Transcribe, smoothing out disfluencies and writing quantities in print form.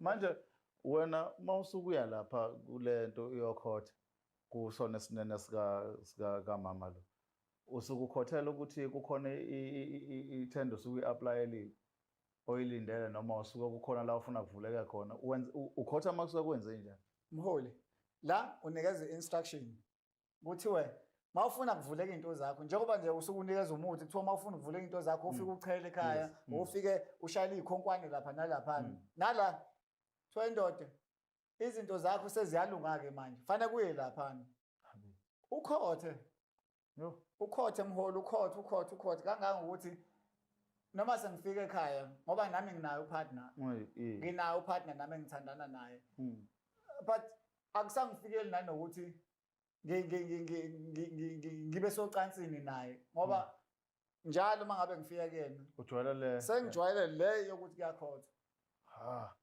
Manje wena uma usuke uya lapha kule nto uyokhotha kusona esinene sika kamama lo, usuke ukhothela ukuthi kukhona ithenda usuke uyi-aplayelile oyilindele, noma usuke kukhona la ufuna kuvuleke khona? Ukhotha uma kusuke kwenze njani? Mholi, la unikeza i-instruction, kuthiwe mawufuna kuvuleka into zakho, njengoba nje usuke unikeza umuthi, kuthiwa mawufuna kuvuleka into zakho ufike uchele ekhaya, ufike ushayele iy'khonkwane lapha nalaphana. Nala kuthiwa, indoda, izinto zakho seziyalunga-ke manje, fanele kuye laphana ukhothe. Yo. Ukhothe, mholi, ukhothe, ukhothe, ukhothe kangangokuthi noma sengifika ekhaya, ngoba nami nginayo upartner, nginayo upartner nami engithandana naye, but akusangifikeli nanokuthi ngibe socansini naye, ngoba njalo uma ngabe ngifika kuyena Ujwayele le. Sengijwayele le yokuthi kuyakhothwa. Ha.